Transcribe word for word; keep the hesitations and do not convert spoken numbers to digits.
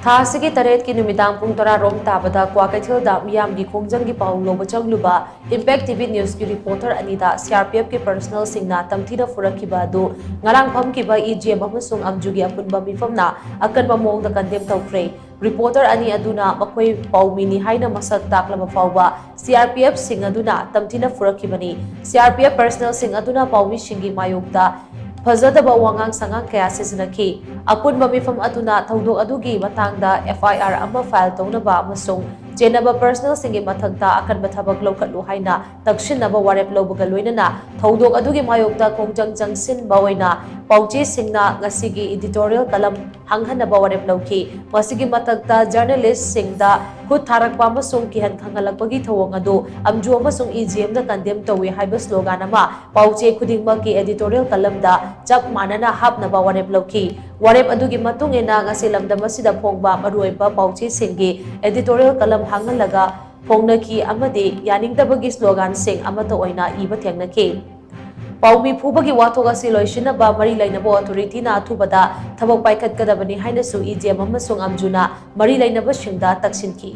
ꯊꯥ ꯑꯁꯤꯒꯤ ꯇꯔꯦꯠꯀꯤ ꯅꯨꯃꯤꯗꯥꯡ ꯄꯨꯡ ꯇꯔꯥ ꯔꯣꯝ ꯇꯥꯕꯗ ꯀ꯭ꯋꯥꯀꯩꯊꯦꯜꯗ ꯃꯤꯌꯥꯝꯒꯤ ꯈꯣꯡꯖꯪꯒꯤ ꯄꯥꯎ ꯂꯧꯕ ꯆꯪꯂꯨꯕ Impact T V News ꯀꯤ reporter ꯑꯅꯤꯗ C R P F ꯀꯤ personnel ꯁꯤꯡꯅ ꯇꯝꯊꯤꯅ ꯐꯨꯔꯛꯈꯤꯕ ꯑꯗꯨ ꯉꯔꯥꯡ ꯐꯝꯈꯤꯕ E G M ꯑꯃꯁꯨꯡ ꯑꯝꯖꯨꯒꯤ ꯑꯄꯨꯟꯕ ꯃꯤꯐꯝꯅ ꯑꯀꯟꯕ ꯃꯑꯣꯡꯗ condemn ꯇꯧꯈ꯭ꯔꯦ꯫ Reporter ꯑꯅꯤ ꯑꯗꯨꯅ ꯃꯈꯣꯏ ꯄꯥꯎꯃꯤꯅꯤ ꯍꯥꯏꯅ ꯃꯁꯛ ꯇꯥꯛꯂꯕ ꯐꯥꯎꯕ C R P F ꯁꯤꯡ ꯑꯗꯨꯅ ꯇꯝꯊꯤꯅ ꯐꯨꯔꯛꯈꯤꯕꯅꯤ꯫ C R P F personnel ꯁꯤꯡ ꯑꯗꯨꯅ ꯄꯥꯎꯃꯤꯁꯤꯡꯒꯤ ꯃꯥꯌꯣꯛꯇ ꯐꯖꯗꯕ ꯋꯥꯉꯥꯡ ꯁꯉꯥꯡ ꯀꯌꯥ ꯁꯤꯖꯤꯟꯅꯈꯤ꯫ ꯑꯄꯨꯟꯕ ꯃꯤꯐꯝ ꯑꯗꯨꯅ ꯊꯧꯗꯣꯛ ꯑꯗꯨꯒꯤ ꯃꯇꯥꯡꯗ F I R ꯑꯃ file ꯇꯧꯅꯕ ꯑꯃꯁꯨꯡ ꯆꯦꯟꯅꯕ personnel ꯁꯤꯡꯒꯤ ꯃꯊꯛꯇ ꯑꯀꯟꯕ ꯊꯕꯛ ꯂꯧꯈꯠꯂꯨ ꯍꯥꯏꯅ ꯇꯛꯁꯤꯟꯅꯕ ꯋꯥꯔꯦꯞ ꯂꯧꯕꯒ ꯂꯣꯏꯅꯅ ꯊꯧꯗꯣꯛ ꯑꯗꯨꯒꯤ ꯃꯥꯌꯣꯛꯇ ꯈꯣꯡꯖꯪ ꯆꯪꯁꯤꯟꯕ ꯑꯣꯏꯅ ꯄꯥꯎꯆꯦꯁꯤꯡꯅ ꯉꯁꯤꯒꯤ editorial column ꯍꯥꯡꯍꯟꯅꯕ ꯋꯥꯔꯦꯞ ꯂꯧꯈꯤ꯫ ꯃꯁꯤꯒꯤ ꯃꯊꯛꯇ journalist ꯁꯤꯡꯗ ꯈꯨꯠ ꯊꯥꯔꯛꯄ ꯑꯃꯁꯨꯡ ꯀꯤꯍꯟ ꯈꯪꯍꯜꯂꯛꯄꯒꯤ ꯊꯧꯑꯣꯡ ꯑꯗꯨ ꯑꯝꯖꯨ ꯑꯃꯁꯨꯡ E G M ꯅ condemn ꯇꯧꯏ ꯍꯥꯏꯕ slogan ꯑꯃ ꯄꯥꯎꯆꯦ ꯈꯨꯗꯤꯡꯃꯛꯀꯤ editorial column ꯗ ꯆꯞ ꯃꯥꯟꯅꯅ ꯍꯥꯞꯅꯕ ꯋꯥꯔꯦꯞ ꯂꯧꯈꯤ꯫ ꯋꯥꯔꯦꯞ ꯑꯗꯨꯒꯤ ꯃꯇꯨꯡ ꯏꯟꯅ ꯉꯁꯤ ꯂꯝꯗꯝ ꯑꯁꯤꯗ ꯐꯣꯡꯕ ꯃꯔꯨꯑꯣꯏꯕ ꯄꯥꯎꯆꯦꯁꯤꯡꯒꯤ editorial column ꯍꯥꯡꯍꯜꯂꯒ ꯐꯣꯡꯅꯈꯤ ꯑꯃꯗꯤ ꯌꯥꯅꯤꯡꯗꯕꯒꯤ slogan ꯁꯤꯡ ꯑꯃꯠꯇ ꯑꯣꯏꯅ ꯏꯕ ꯊꯦꯡꯅꯈꯤ꯫ ꯄꯥꯎꯃꯤ ꯐꯨꯕꯒꯤ ꯋꯥꯊꯣꯛ ꯑꯁꯤ ꯂꯣꯏꯁꯤꯟꯅꯕ ꯃꯔꯤ ꯂꯩꯅꯕ authority ꯅ ꯑꯊꯨꯕꯗ ꯊꯕꯛ ꯄꯥꯏꯈꯠꯀꯗꯕꯅꯤ ꯍꯥꯏꯅꯁꯨ E G M ꯑꯃꯁꯨꯡ ꯑꯝꯖꯨꯅ ꯃꯔꯤ ꯂꯩꯅꯕꯁꯤꯡꯗ ꯇꯛꯁꯤꯟꯈꯤ꯫